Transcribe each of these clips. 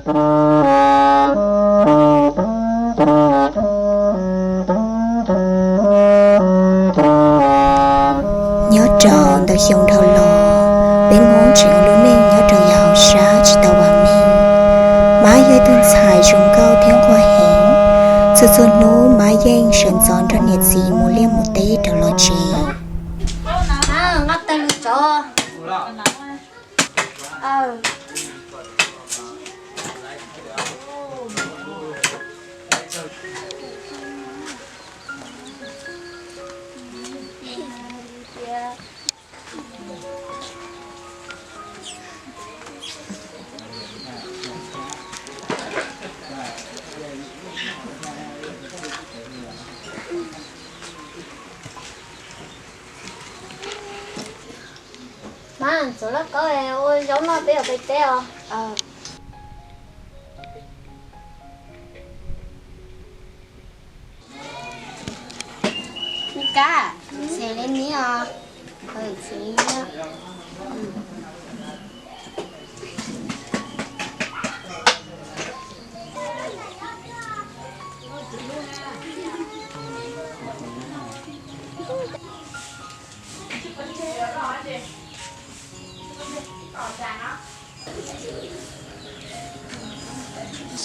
Nyob rau ntau xyoo dhau los, peb Hmoob tseem ua lub neej nyob rau yav hauv sab tsis tau vam meej. Mab yog ib tug ntxhais zoo nkauj thiab nquag heev. Txhua txhua hnub Mab yeej sawv ntxov nrog niam txiv mus liaj mus teb rov los tsev. Mas txhob laj kab ua zaub noj peb yuav pais teb os. Kab, xes li ni os.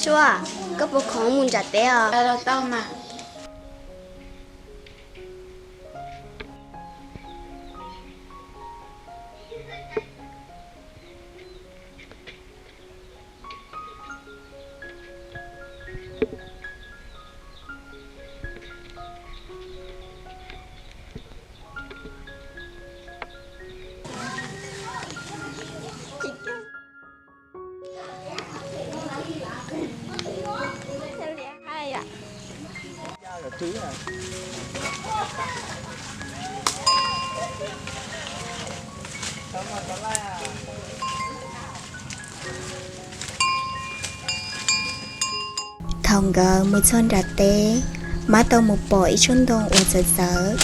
Sua, koj puas khoom mus nram teb os? Tau mas. Thaum nkawd mus txog nram teb, Mab tau mus pom ib tsob ntoo uas txawv txawv.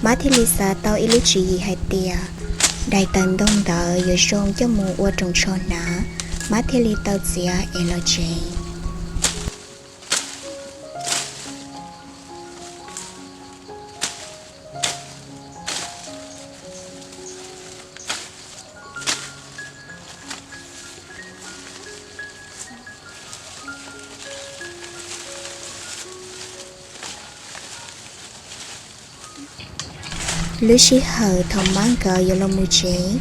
Mab thiaj li xav tau ib lub tswv yim hais tias daim tawv ntoo ntawd yuav zoo coj mus ua rooj tsho hnav. Mab thiaj li tau txiav es los tsev. Lub sij hawm thaum Mab nkawd yuav los mus tsev,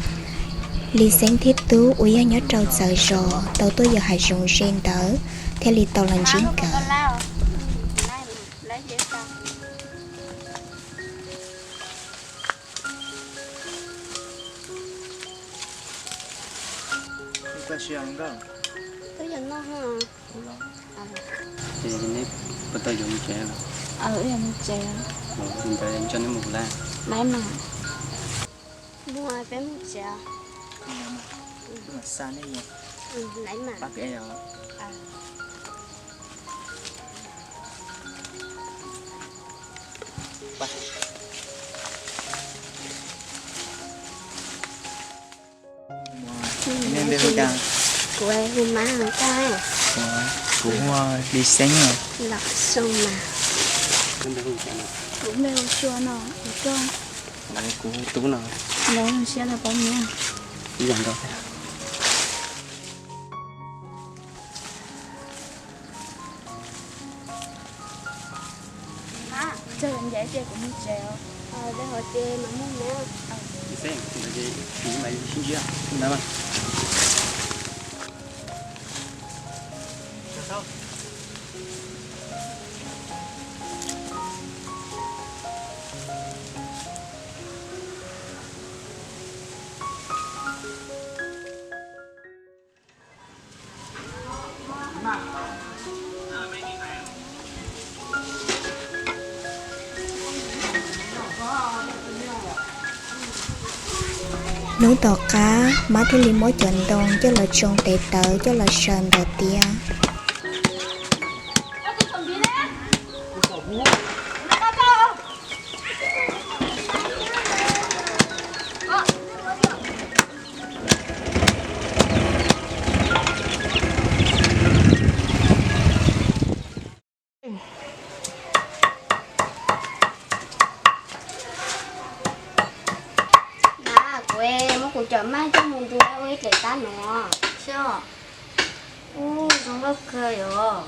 Lis Xeeb thiab Tub uas yog nyob rau txawv zos tau tuaj yos hav zoov ze ntawd thiaj li tau los ntsib nkawd. Ces neb puas tau yuav mus tsev lawm? Li ntawd nco neb mus lawm. Laiv mas. Mus peb mus tsev. Xa nej mus. Laiv mas. Neb npe hu cas? Kuv hu Mab, koj? Kuv hu Lis Xeeb os. Los xyoo mas. Kuv npe hu Sua no, kuv koj? Kuv hu Tub no. Los siab los paub Mab. Ib yam nkaus thiab. Txog ncav ces kuv mus tsev os. Lis Xeeb, ntawd ces kuv mam sib ntsib ntawd mas. Hnub tom qab, Mab thiaj li muab cov ntoo coj los tsoo tes taw coj los saw ntawm tiab. Zoo nkauj kawg yom.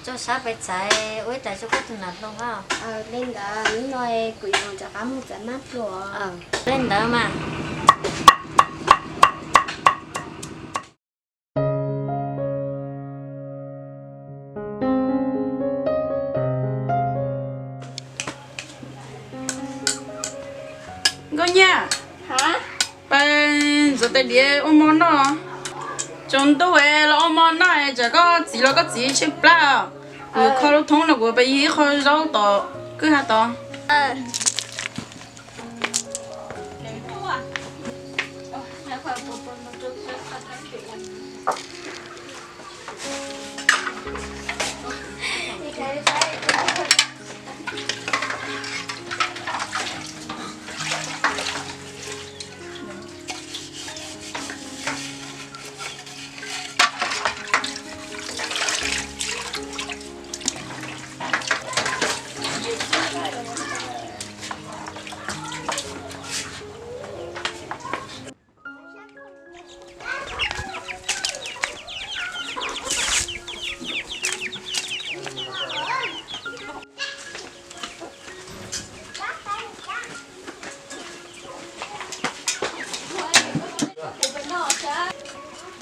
Tso sab pais txais ua ib tais rau koj tus nam hluas hab. Li ntawd hnub no kuv yuav rov qab mus txais mab pluas. Li ntawd mas. Nkauj Nyiaj, pais ntxuav tais diav ua mov noj. Tsaus ntuj los ua mov noj, tsam koj txiv los koj txiv tshaib plab. Kuv kho lub thoob no kuv pais yig ib qho zaub tom kwj ha tod.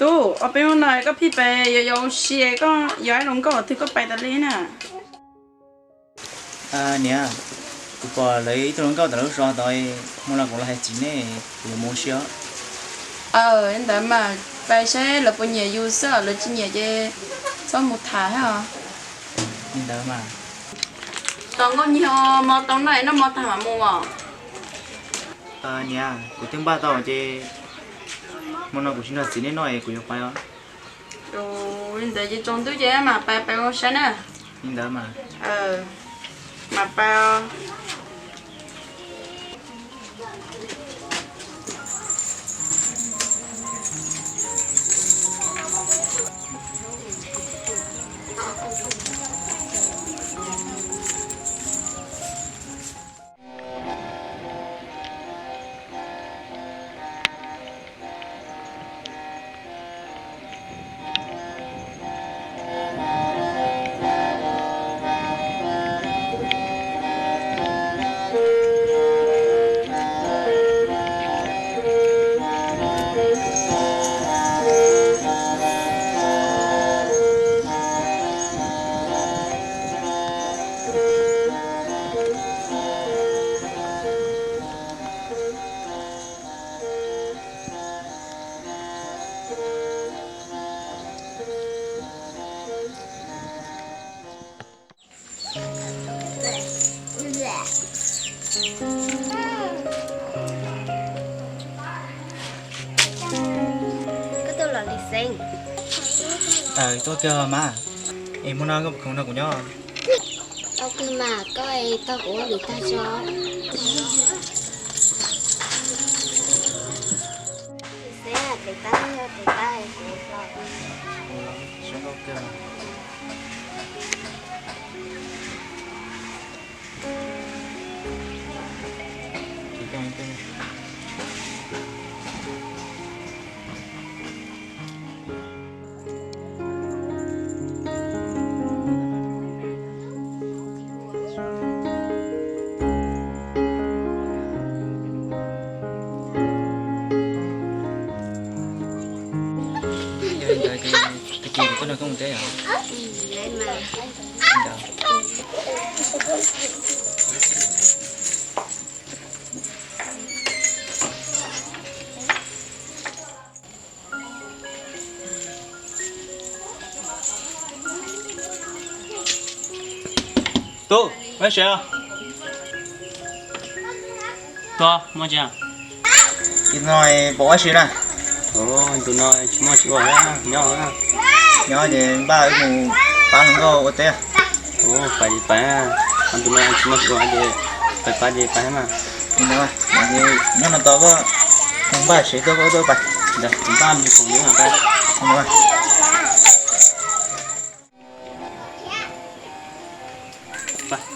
Tub, ob peb hnub no koj pheej pais yos yos ua si, koj yog ib hluas nkauj twg koj pais tas li na? Niam, kuv pom lawv ib tug hluas nkauj tom lub zos tod, hmo no kuv los hais txiv neb, kuv yuav mus ua si os. Aw, li ntawd mas pais saib lawv puas nyiam yus xwb, lawv tsis nyiam ces txhob mus tham thiab os. Li ntawd mas. Tos Nkauj Nyiaj, mov tau noj es noj mov tag mam mus os. Niam, kuv twb npaj tau ces hmo no kuv tsis nrog txiv neb noj es kuv yuav pais os. Li ntawd ces tsaus ntuj ces mam pais, pais ua si na. Li ntawd mas. Mam pais. Koj tuaj los li xeeb. Tuaj kiag mas. Es hmo no koj puas khoom nrog kuv nyob? Tau kawg mas, koj es tau kuv ua vim tag tso. Xeeb, tes taw yog tes taw kuv los. Yog li ntawd ces tag kis kuv tuaj nrog koj mus teb os. Tub, muaj dab tsi os? Tub, muaj dab tsi? Tus no pom dab tsi na? Tus no tsis muaj dab tsi ua, nyob. Nyob ces npaj wb mus pab hluas nkauj ua teb. Pais ces pais, tus no tsis muaj dab tsi ua ces pais pab ces pais mas. Nyob no tos koj mus npaj seb tuaj koj tuaj pais. Npaj me khoom li mas pais.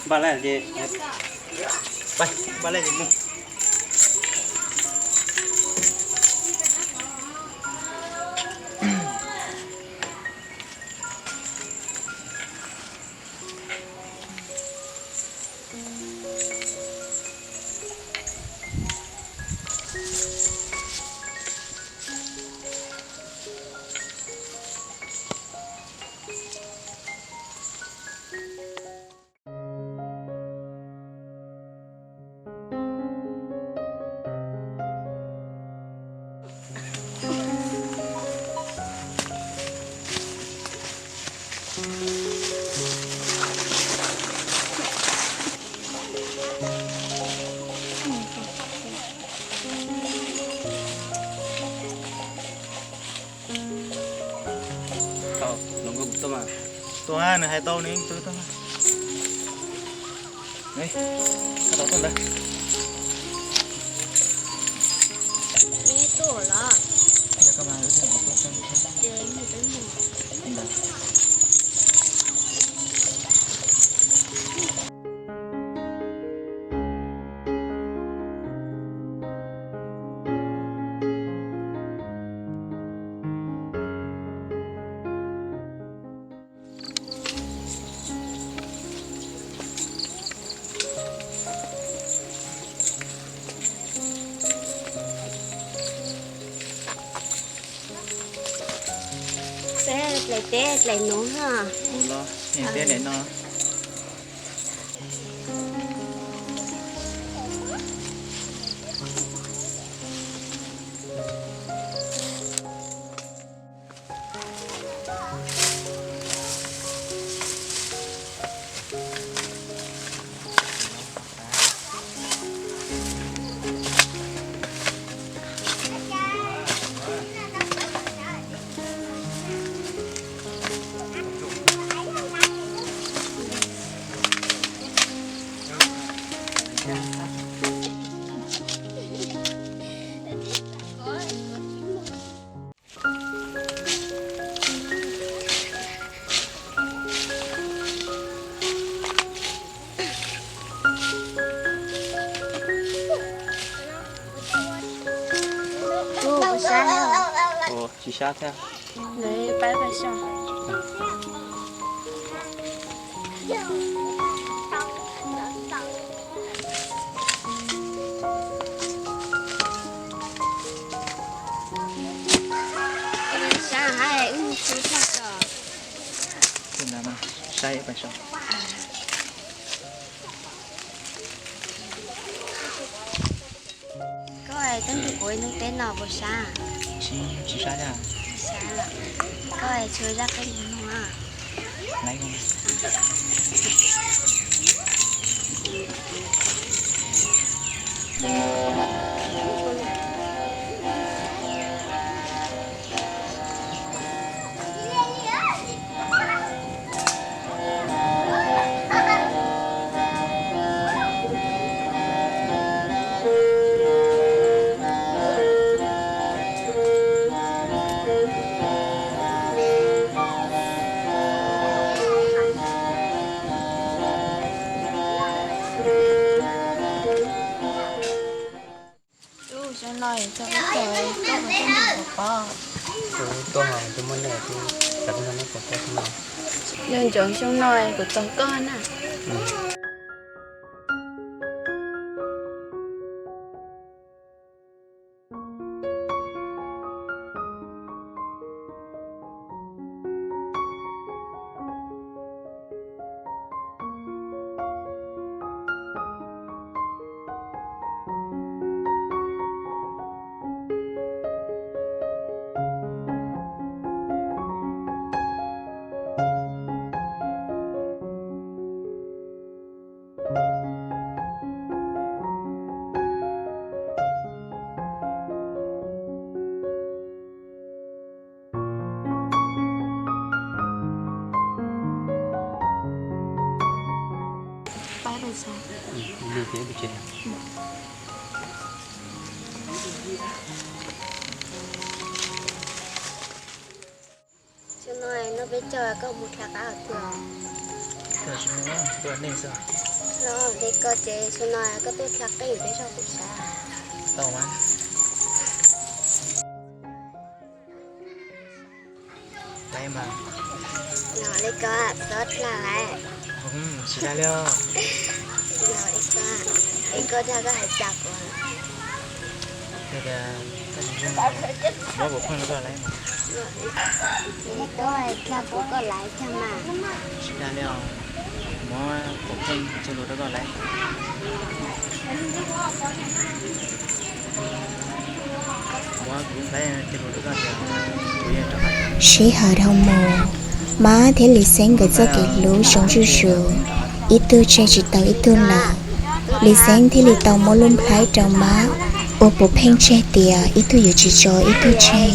Npaj lawm ces, npaj lawm ces mus. Tuaj, nws hais tau nws tuaj. Koj tau tuaj ntag. Peb dlaim teb dlaim nuv na. Mus los, teb dlaim no. Ua, tsis sab thiab. Lawv pab pais so. Sab hais wb mus txog tso. Saib pais so. Koj es twb nrog kuv ib hnub teb no puas sab? Tsis, tsis sab thiab. Tsis sab. Koj es tshuav zaj qeej mus nug. Xyoo no txog ib tog koj puas tau nrog kuv pov? Kuv tuaj tus muaj nej, kuv xav tuaj nrog nej pov pob xyoo no. Yog ntsoov xyoo no kuv tos koj na. Xyoo no noj peb caug koj mus dha qab hauv twg? Los li koj ces xyoo no koj tuaj dha qeej peb zog kuv sav. Tau mas. Laiv mas. Los li koj txhob dha laiv. Tsis dha li os. Los li koj, es koj dha koj hais cas kuv? Yog tias koj tsis zoo, muab kuv pheej rau koj laiv mas. Koj dha kuv koj laiv tag mas. Tsis dha li os, muab kuv pheej rau koj laiv. Sij hawm dhau mus, Mab thiab Lis Xeeb nkawd txoj kev hlub zoo zuj zus, ib tug tseg tsis tau ib tug lawm. Lis Xeeb thiaj li tau muab lub nplhaib rau Mab, ua puav pheej tseg tias ib tug yuav tsis tso ib tug tseg.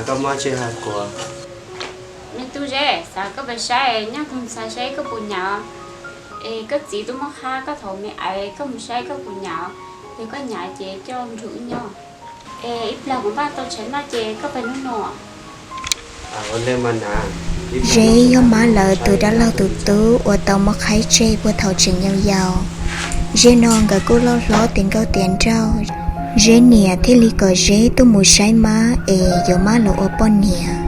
Koj muab tsis hais kuv. Me tub Zeb, xav koj pes saib, nyob tus ntxhais saib koj puas nyaum. Es koj txiv twb muab qhab koj thaum me aiv, koj mus saib koj puas nyaum. Yog koj nyaum ces coj nrug wb nyob. Es ib plag kuv npaj tau tshais noj ces koj pes nug nua. Zeb yog Mab lawv tus dab laug tus tub uas tau muab qhaib tseg puag thaum tseem yau yau. Zej no nkawd kuj loj hlob tiav nkauj tiav nraug. Zeb niam thiaj li kom Zeb tuaj mus saib Mab es yuav Mab los ua poj niam.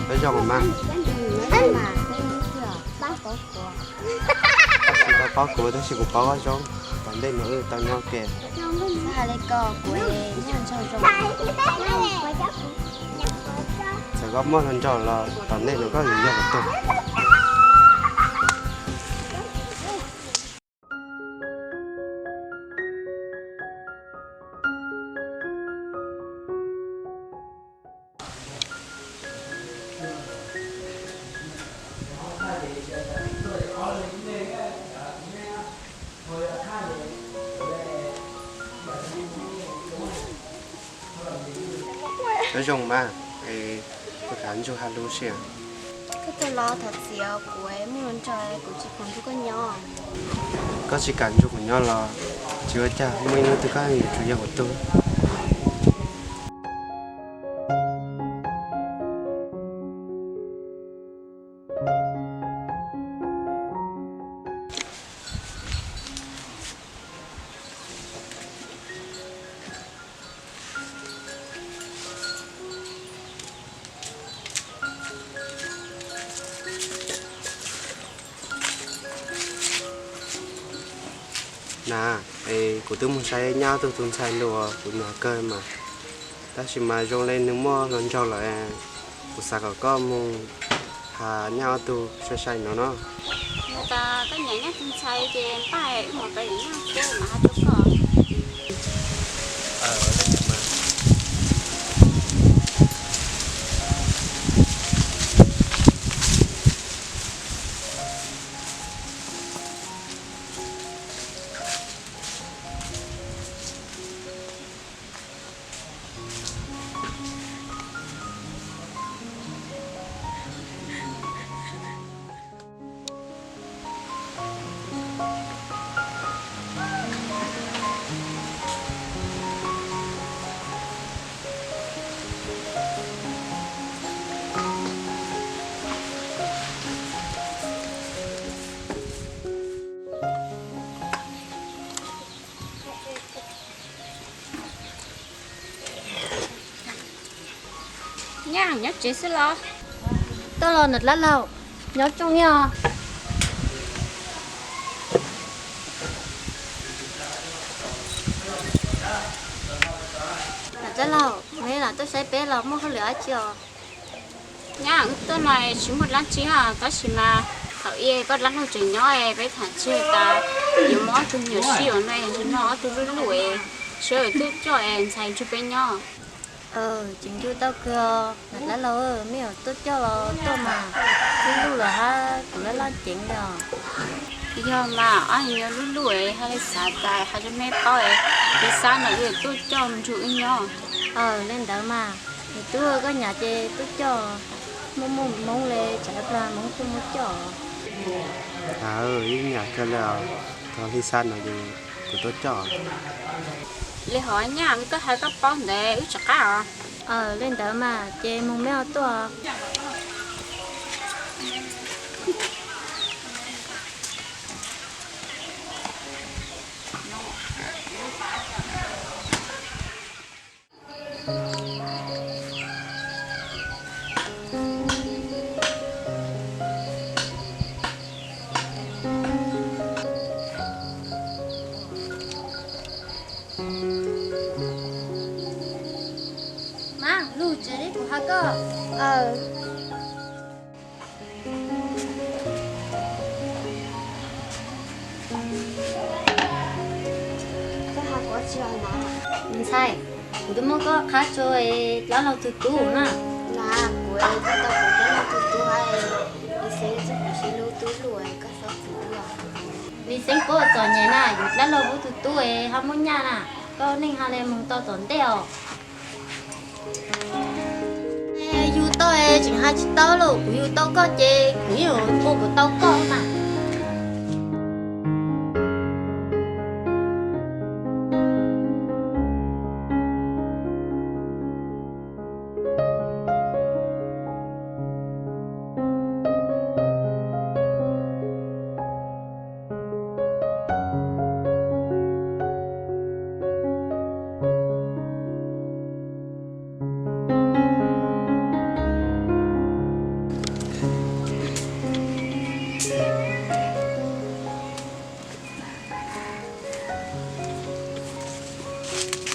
Peb zoo mas. Tsis tau paub kuv tab sis kuv paub koj zoo, tom ntej no wb tau nyob ke. Txawm koj muaj hluas nraug los tom ntej no koj yuav yog kuv tug. Nyob zoo mas, es koj kam nrug Hab Lub siab? Koj tuaj los thov txim os, kuv muaj hluas nraug kuv tsis kam nrug koj nyob. Koj tsis kam nrug kuv nyob los tsis ua cas, muaj ib hnub twg koj yuav tsum yog kuv tug. Na, es kuv twb mus saib nyab ob tug tus ntxhais lus kuv nyuam kawg mas, tab sis mas zoo li nws muaj hluas nraug lawm. Kuv xav kom koj mus has nyab ob tug sai sai no no. Koj nyiam nyab tus ntxhais ces npaj wb mus pem nyab kuv mam has rau koj. Nyaj nyob tsev xwb los? Tuaj los niam dab laug, nyob zoo li os. Niam dab laug, neb lam tuaj saib peb los muaj hauj lwm dab tsi os? Nyaj, wb tuaj no tsis muaj dab tsi os, tab sis mas thaum ub koj dab laug tseem nyob es peb tham tseg tas yuav muab ob tug me nyuam sib yuav no, ntsis no ob tug lub lub es sawv tuaj coj es ntxhais nrog peb nyob. Tseem ncu tau kawg os niam dab laug, me nyuam tuaj coj los tuaj mas lub lub los hab kuv laj laj ceev li os. Yog mas, ob me nyuam lub lub es haj li xav tas hais rau meb paub es, li xav no wb tuaj coj nrug wb nyob. Li ntawd mas, nws twb koj nyam ces tuaj coj, muaj muaj Hmoob li tsam ib plag Hmoob tuaj muab coj. Ib nyam kawg li os, thaum li xav no ces kuv tuaj coj. Li hov nyaj, koj hais koj paub ntawd wb rov qab os. Li ntawd mas ces mus meb ho tuaj. Mas lug tsev li kuv hais koj. Ntxhais, kuv twb muab koj qhab rua dab laug tug tub na. Kuv tau kuv dab laug tug tub hab, Lis Xeeb txuj kuv sib hlub tub luj, koj xob txwv. Lis Xeeb paub txom nyem na, yus dab laug huv tug tub es ho muaj nyaj na, koj neej ho le moog tau tom ntej os. Yug tau es tseem hais tsis tau lauj, kuv yug tau koj ces kuv yeej ua kuv tau koj mas.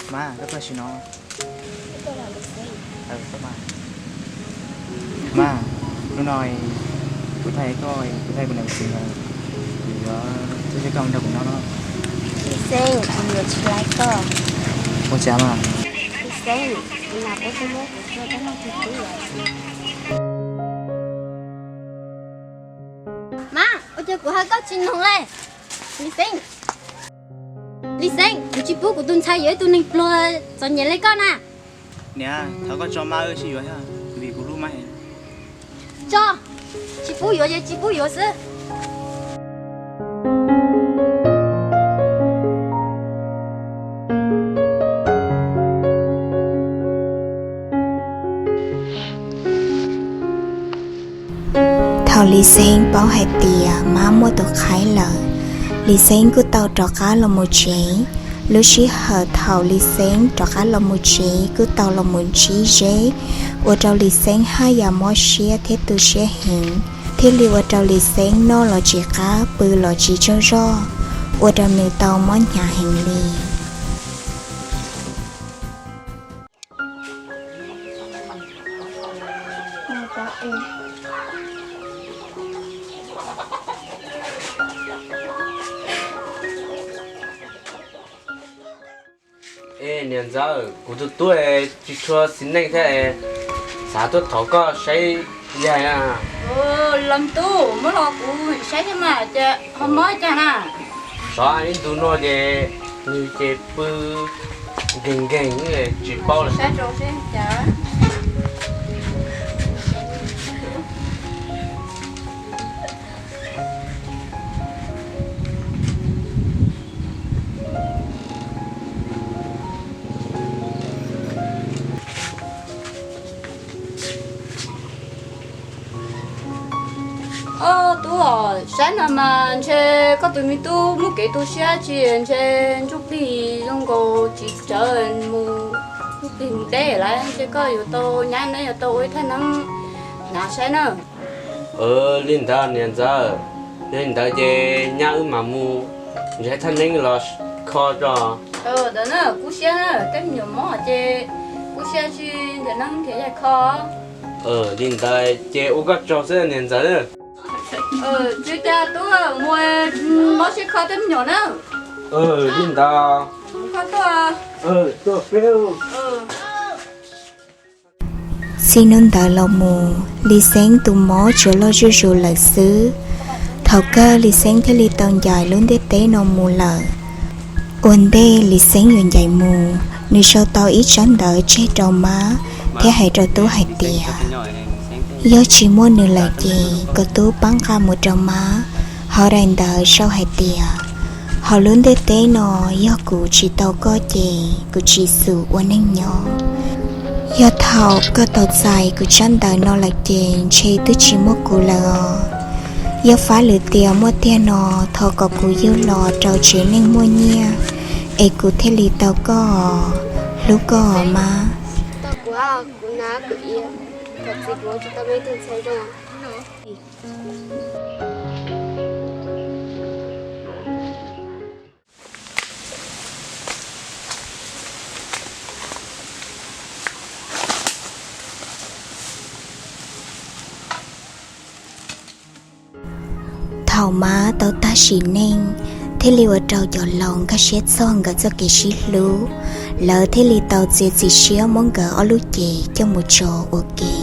Mas, koj tuaj sim no. Mas, hnub no kuv thaij koj, kuv thaij kuv nam xis, kuv yuav tuaj saib koj nrog kuv nyob no. Lis Xeeb, kuv yuav tsis laiv koj. Ua cas mas? Lis Xeeb, kuv nam peb tub muab kuv rua dab laug tug tub. Mas, ua cas kuv hais koj tsis noog le? Lis Xeeb, Lis Xeeb, kuv tsis pub kuv tus ntxhais yuav ib tug neeg pluag txom nyem le koj na. Niam, thov koj tso mas, wb sib yuav thiab, vim kuv hlub mas. Tso, tsis pub yuav ces tsis pub yuav xwb. Thaum Lis Xeeb paub hais tias mab muaj tus qhaib lawm, Lis Xeeb kuj tau rov qab los mus tsev. Lub sij hawm thaum Lis Xeeb rov qab los mus tsev kuj tau los mus ntsib Zeb, ua rau Lis Xeeb haj yam mob siab thiab tu siab heev, thiaj li ua rau Lis Xeeb noj los tsis qab, pw los tsis tsaug zog, ua rau nws tau mob hnyav heev li. Niam ntxawm, kuv tus tub tsis tshua xis neej thiab, xav tuaj thov koj saib yawg na. Los tub, muab los kuv saib thiab mas, cas ho mob cas na? Xyov ib ntu no ces nws ces pw nkeeg nkeeg tsis paub lawm. Ob tub, saib no mas ntshe koj tus me tub muaj kev tu siab tsis ntshe ntsuj plig zoo nkaus tsis tawv mus. Tig deb lawm, ntshe koj yuav tau nyab neb yuav tau ua ib thaj neeb hnav saib na. Li ntawd niam ntxawm, yog li ntawd ces nyab wb mam mus nrhiav thaj neeb los kho tso. Ntawd na, kub siab na, tej me nyuam mob ces kub siab tsis nrhiav neeb nrhiav yaig kho. Li ntawd ces ua koj tsaug xwb niam ntxawm. Tsis cas tub, mus mob siab kho tej me nyuam na. Li ntawd. Txij hnub ntawd los mus, Lis Xeeb tus mob tsuas loj zuj zus lawm xwb. Thaum kawg Lis Xeeb thiaj li tau ncaim lub ntiaj teb no mus lawm. Ua ntej Lis Xeeb yuav ncaim mus, nws sau tau ib tsab ntawv tseg rau Mab thiab hais rau Tub hais tias, yog tsis muaj nws lawm ces kom Tub pab nqa mus rau Mab. Hauv daim ntawv sau hais tias, hauv lub ntiaj teb no, yog kuv tsis tau koj ces kuv tsis xum ua neej nyob. Yog thaum koj tau txais kuv tsab ntawv no lawm ces ntshe twb tsis muaj kuv lawm os. Yog fab lwm tiam muaj tiag no, thov kom kuv yug los rau tsev neeg muaj nyiaj, es kuv thiaj li tau koj os. Hlub koj os Mab. Thaum Mab tau tag sim neej, thiaj li ua rau cov laus nkag siab txog nkawd txoj kev sib hlub, lawv thiaj li tau txiav txim siab muab nkawd ob lub cev coj mus tso ua ke.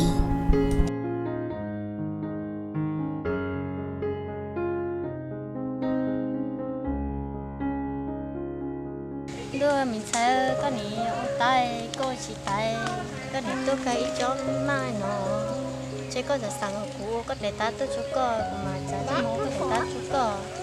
Ntuj, me ntxhais, koj nim ua tab koj tsis tau, koj nim tuaj kawg ib tsob maj no, ntshe koj xav xav kom kuv ua koj daim tab tuaj rau koj, kuv mas xav tsis mus ua koj daim tab rau koj.